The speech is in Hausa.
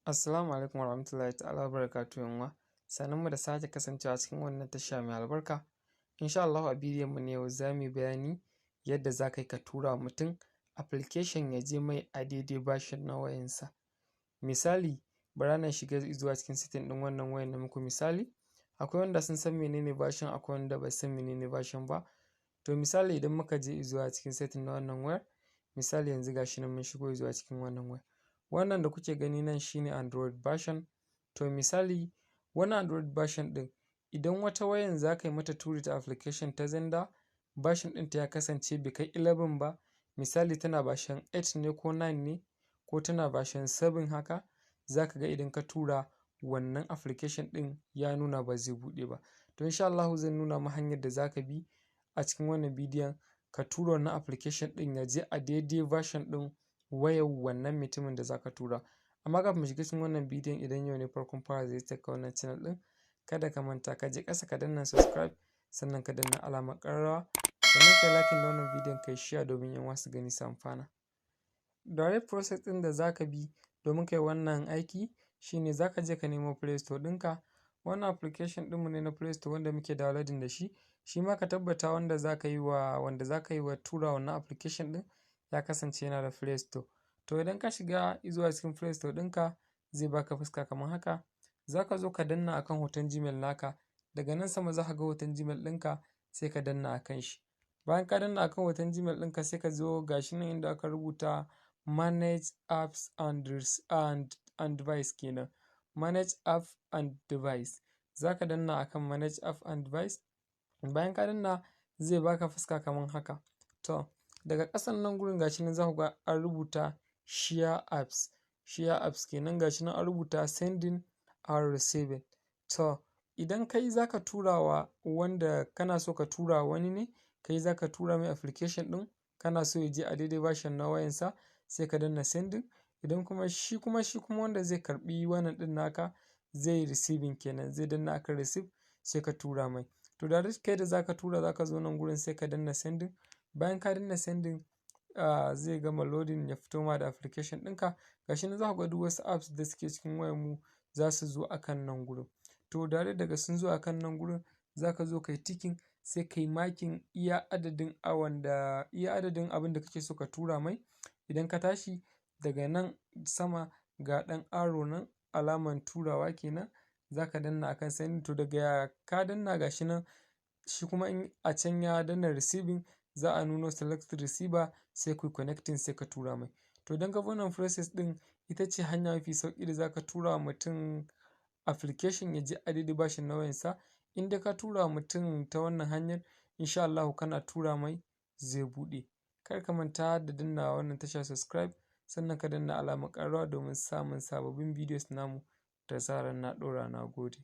Assalamu alaikum warahmatullahi ta'ala wabarakatuhu, 'yan uwa. Sannunmu da sake kasancewa cikin wannan tasha mai albarka. Insha Allahu, a bidiyon mu na yau za mu yi bayani yadda za ka yi ka tura wa mutum application ya je mai a daidai version na wayansa. Misali, bara na shiga zuwa cikin setting ɗin wannan wayan na muku misali. Akwai wanda sun san menene version, akwai wanda bai san menene version ba. To, misali, idan muka je zuwa cikin setting na wannan wayar, misali yanzu ga shi nan mun shigo zuwa cikin wannan wayar. Wannan da kuke gani nan shine Android version. To, misali, wannan Android version ɗin, idan wata wayan za ka yi mata turi ta application ta Xender, version ɗinta ya kasance bai kai 11 ba, misali tana version 8 ne ko 9 ne ko tana version 7 haka, za ka ga idan ka tura wannan application ɗin ya nuna ba zai buɗe ba. To, insha Allahu zan nuna ma hanyar da za ka bi a cikin wannan bidiyon ka tura wannan application ɗin ya je a daidai version ɗin wayar wannan mutumin da za ka tura. Amma kafin mu shiga cikin wannan bidiyon, idan yau ne farkon fara ziyartar ka wannan channel ɗin, kada ka manta ka je ƙasa ka danna subscribe, sannan ka danna alamar ƙararrawa, sannan ka yi liking da wannan bidiyon, ka yi share domin 'yan uwa su gani su amfana. Direct process ɗin da za ka bi domin kai wannan aiki shine za ka je ka nemo Play Store ɗinka. Wannan application ɗinmu ne na Play Store wanda muke downloading da shi. Shi ma ka tabbata wanda za ka yi wa tura wannan application ɗin ya kasance yana da Play Store. To, idan ka shiga zuwa cikin Play Store ɗinka, zai baka fuska kamar haka. Za ka zo ka danna akan hoton Gmail naka. Daga nan sama za ka ga hoton Gmail ɗinka, sai ka danna akan shi. Bayan ka danna akan hoton Gmail ɗinka, sai ka zo ga shi nan inda aka rubuta "Manage apps and device" kenan. Manage app and device. Za ka danna akan Manage app and device. Bayan ka danna, zai baka fuska kamar haka. To, daga ƙasan nan gurin, gashi nan za ku ga an rubuta "Share apps". Share apps kenan, gashi nan an rubuta "Sending and receiving". To, idan kai za ka tura wa wanda kana so ka tura wani ne, kai za ka tura mai application ɗin, kana so ya je a daidai version na wayansa, sai ka danna sending. Idan kuma shi kuma wanda zai karɓi wannan ɗin naka zai yi receiving kenan, zai danna akan receive, sai ka tura mai. To, direct kai da za ka tura, za ka zo nan gurin sai ka danna sending. Bayan ka danna sending, zai gama loading ya fito ma da application ɗinka. Gashi nan za ku ga duk wasu apps da suke cikin wayar mu za su zo akan nan gurin. To, direct daga sun zo akan nan gurin, za ka zo ka yi ticking, sai ka yi marking iya adadin abin da kake so ka tura mai. Idan ka tashi, daga nan sama ga ɗan arrow nan, alaman turawa kenan, za ka danna akan sending. To, daga ka danna, gashi nan, shi kuma in a can ya danna receiving, za a nuno "Select receiver", sai kuyi connecting, sai ka tura mai. To, idan ka bi wannan process ɗin, ita ce hanya mafi sauƙi da za ka tura wa mutum application ya je a daidai version na wayansa. In dai ka tura wa mutum ta wannan hanyar, insha Allahu kana tura mai zai buɗe. Kar ka manta da danna wannan tasha subscribe, sannan ka danna alamar ƙararrawa domin samun sababbin videos namu da zarar na ɗora. Na gode.